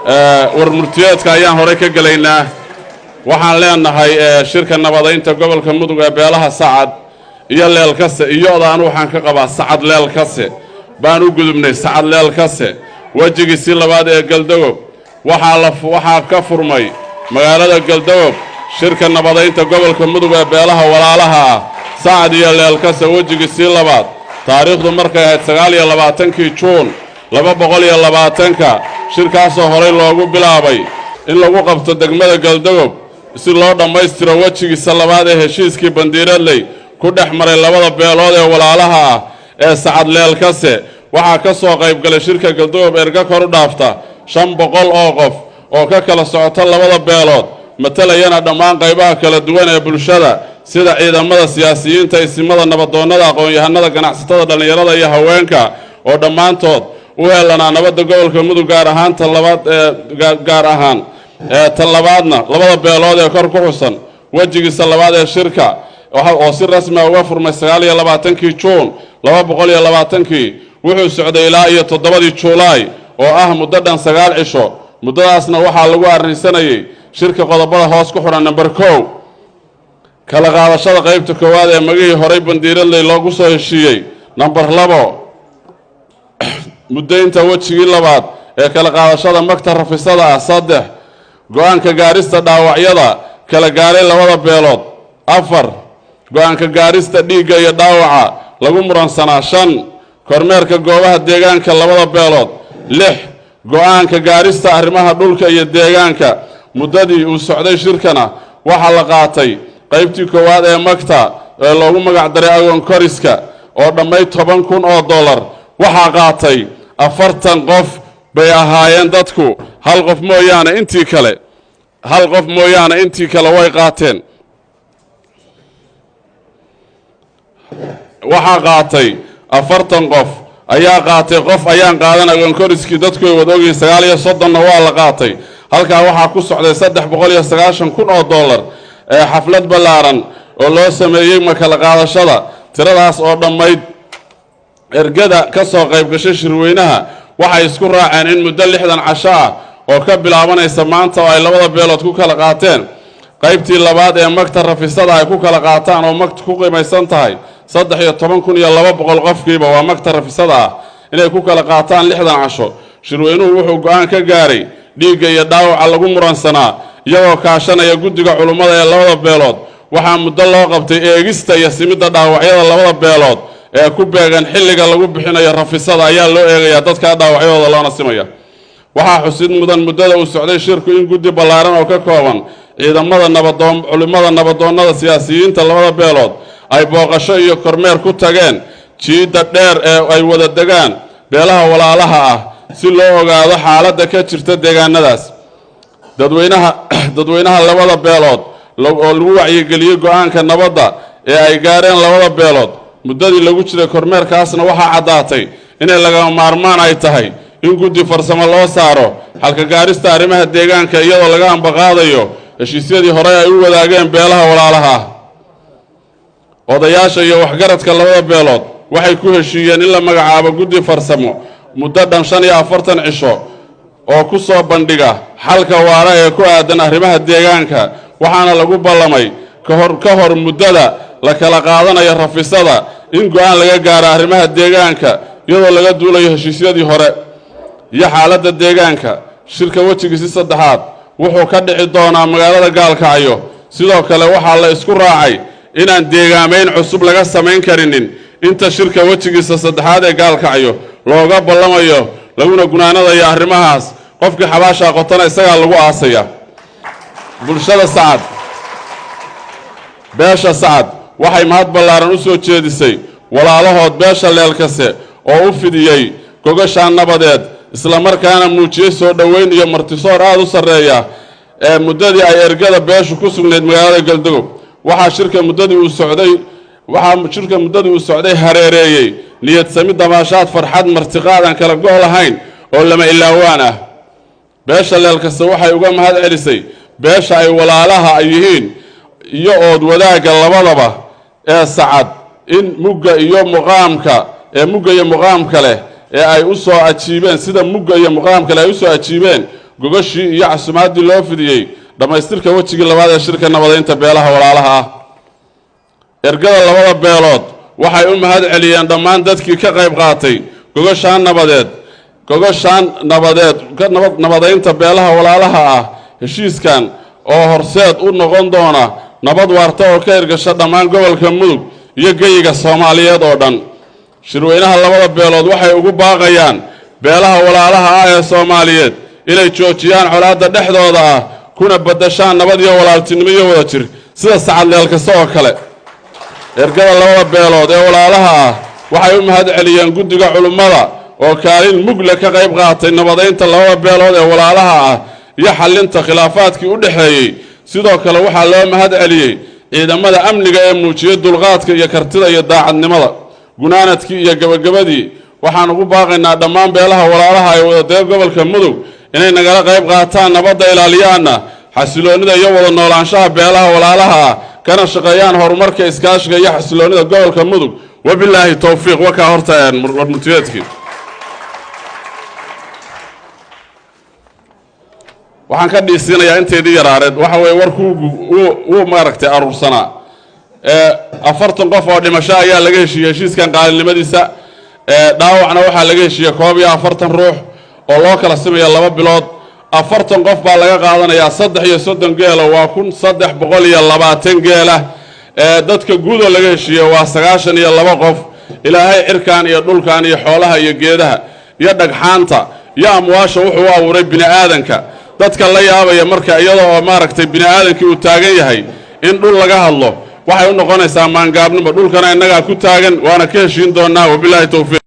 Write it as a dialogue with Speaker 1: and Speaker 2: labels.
Speaker 1: War murtiyeedka ayaan horey ka gelaynaa. Waxaan leenahay shirka nabadaynta gobolka Mudug ee beelaha Sacad iyo Leelkase, iyooda anu waxaan ka qabaa Sacad Leelkase baan u gudubnay. Sacad Leelkase wejigiisii labaad ee Galdogob waxaa ka furmay magaalada Galdogob shirka nabadaynta gobolka Mudug ee beelaha walaalaha ah Sacad iyo Leelkase, wejigiisii labaad. Taariikhdu markay ahayd 29-kii Juun 220-ka, shirkaasoo horey loogu bilaabay in lagu qabto degmada Galdogob si loo dhammaystiro wejigiisa labaad ee heshiiskii Bandiiradley ku dhex maray labada beelood ee walaalaha ah ee Sacad Leelkase. Waxaa ka soo qayb galay shirka Galdogob erga kor u dhaafta 500 oo qof oo ka kala socota labada beelood, matalayana dhammaan qaybaha kala duwan ee bulshada, sida ciidamada, siyaasiyiinta, isimada, nabadoonnada, aqoon-yahanada, ganacsatada, dhallinyarada iyo haweenka, oo dhammaantood u helanaa nabadda gobolka Mudug, gaar ahaan tan labaad, gaar ahaan tan labaadna labada beelood ee kor ku xusan. Wejigiisa labaad ee shirka oo si rasmi ah uga furmay 29-kii Juun 220-kii wuxuu socday ilaa iyo 7-dii Juulaay, oo ah muddo dhan 9 cisho. Muddadaasna waxaa lagu arrinsanayay shirka qodobada hoos ku xidhan. Number 1, kala qaadashada qaybta koowaad ee magihii horay Bandiiradley loogu soo heshiiyey. Number 2, muddaynta wejigii labaad ee kala qaadashada magta rafisada ah. 3, go-aanka gaarista dhaawacyada kala gaaray labada beelood. 4, go-aanka gaarista dhiigga iyo dhaawaca lagu muransanaa. 5, kormeerka goobaha deegaanka labada beelood. 6, go-aanka gaarista arrimaha dhulka iyo deegaanka. Muddadii uu socday shirkana waxaa la qaatay qaybtii koowaad ee magta ee loogu magac daray agoon koriska, oo dhammayd 10,000 oo dollar. Waxaa qaatay 40 qof bay ahaayeen dadku, hal qof mooyaane intii kale, hal qof mooyaane intii kale way qaateen. Waxaa qaatay 40 qof ayaa qaatay, qof ayaan qaadan agoon koriskii. Dadku ay wada ogyihiin, 39-na waa la qaatay. Halkaa waxaa ku socday 390,000 oo dollar ee xaflad ballaaran oo loo sameeyey makala qaadashada tiradaas oo dhammayd. Ergada ka soo qayb gashay shirweynaha waxay isku raaceen in muddo 60 casho ah oo ka bilaabanaysa maanta oo ay labada beelood ku kala qaateen qaybtii labaad ee magta rafisada ay ku kala qaataan, oo magta ku qiimaysan tahay 13,200 qofkiiba, waa magta rafisada ah, inay ku kala qaataan 60 casho. Shirweynuhu wuxuu go-aan ka gaaray dhiigga iyo dhaawaca lagu muransanaa, iyagoo kaashanaya guddiga culummada ee labada beelood. Waxaa muddo loo qabtay eegista iyo simidda dhaawacyada labada beelood ee ku beegan xilliga lagu bixinayo rafisada ayaa loo eegayaa dadkaa dhaawacyadooda loona simaya. Waxaa xusid mudan muddada uu socday shirku in guddi ballaaran oo ka kooban ciidamada, nabadoon, culimmada, nabadoonnada, siyaasiyiinta labada beelood ay booqasho iyo kormeer ku tageen jiidda dheer ee ay wada degaan beelaha walaalaha ah, si loo ogaado xaaladda ka jirta deegaanadaas. Dadweynaha labada beelood oo lagu wacyigeliyey go-aanka nabadda ee ay gaareen labada beelood. Muddadii lagu jiray kormeerkaasna waxaa caddaatay inay lagama maarmaan ay tahay in guddi farsamo loo saaro xalka gaarista arrimaha deegaanka, iyadoo laga ambaqaadayo heshiisyadii horey ay u wadaageen beelaha walaalaha ah. Odayaasha iyo waxgaradka labada beelood waxay ku heshiiyeen in la magacaabo guddi farsamo muddo dhan 45 cisho oo ku soo bandhiga xalka waara ee ku aadan arrimaha deegaanka. Waxaana lagu ballamay ka hor muddada la kala qaadanayo rafisada in go-aan laga gaaro arrimaha deegaanka, iyadoo laga duulayo heshiisyadii hore iyo xaaladda deegaanka. Shirka wejigiisi saddexaad wuxuu ka dhici doonaa magaalada Gaalkacyo. Sidoo kale waxaa la isku raacay inaan deegaamayn cusub laga samayn karinin inta shirka wejigiisa saddexaad ee Gaalkacyo looga ballamayo, laguna gunaanadayo arrimahaas. Qofkii xabaashaa qotana isagaa lagu aasaya. Bulshada Sacad, beesha Sacad waxay mahad ballaaran u soo jeedisay walaalahood beesha Leelkase oo u fidiyey gogashaan nabadeed, islamarkaana muujiyey soo dhoweyn iyo martisoor aada u sarreeya ee muddadii ay ergada beeshu ku sugnayd magaalada Galdogob. Waxaa shirka muddadii uu socday hareereeyey niyad sami, damaashaad, farxad, martiqaad aan kala go' lahayn oo lama ilaawaan ah. Beesha Leelkase waxay uga mahad celisay beesha ay walaalaha ay yihiin iyo ood wadaagga labadaba ee Sacad in mugga iyo muqaamka ee mugga iyo muqaamka leh ee ay u soo ajiibeen, sida mugga iyo muqaamka leh ay u soo ajiibeen. Gogashii iyo casumaadii loo fidiyey dhammaystirka wejigii labaad ee shirka nabadeynta beelaha walaalaha ah. Ergada labada beelood waxay u mahad celiyeen dhammaan dadkii ka qayb qaatay gogashaan nabadeed, gogashaan nabadeed ka nabad nabadeynta beelaha walaalaha ah. Heshiiskan oo horseed u noqon doona nabad waarta oo ka hirgasha dhammaan gobolka Mudug iyo geyiga Soomaaliyeed oo dhan. Shirweynaha labada beelood waxay ugu baaqayaan beelaha walaalaha ah ee Soomaaliyeed inay joojiyaan colaadda dhexdooda ah, kuna badashaan nabad iyo walaaltinimo iyo wada jir, sida Sacad Leelkase oo kale. Ergada labada beelood ee walaalaha ah waxay u mahad celiyeen guddiga culummada oo kaalin mugle ka qayb qaatay nabadeynta labada beelood ee walaalaha ah iyo xallinta khilaafaadkii u dhexeeyey. Sidoo kale waxaa loo mahad celiyey ciidamada amniga ee muujiyey dulqaadka iyo kartida iyo daacadnimada. Gunaanadkii iyo gabagabadii, waxaan ugu baaqaynaa dhammaan beelaha walaalaha ee wadadeer gobolka Mudug inay nagala qayb qaataan nabadda, ilaaliyaanna xasiloonnida iyo wada noolaanshaha beelaha walaalaha ah, kana shaqeeyaan horumarka, iskaashiga iyo xasiloonnida gobolka Mudug. Wabilaahi towfiiq. Wakaa horta warmurtiyeedkii. Waxaan ka dhiisinayaa inteydii yaraareed. Waxa weeye warku wuu maaragtay aruursanaa. 40 qof oo dhimasho ayaa laga heshiiyey heshiiskan qaalinimadiisa. Dhaawacna waxaa laga heshiiyey 41 ruux oo loo kala simaya 2 bilood. 40 qof baa laga qaadanayaa 33 geela, waa 1320 geela. Dadka guudoo laga heshiiyey waa 92 qof. Ilaahay cirkan iyo dhulkan iyo xoolaha iyo geedaha iyo dhagxaanta iyo amwaasha wuxuu u abuuray bini aadanka. Dadka la yaabaya marka iyada oo maaragtay bini aadankii uu taagan yahay in dhul laga hadlo, waxay u noqonaysaa maangaabnimo. Dhulkana innagaa ku taagan, waana ka heshiin doonaa. Wabilaahi towfiiq.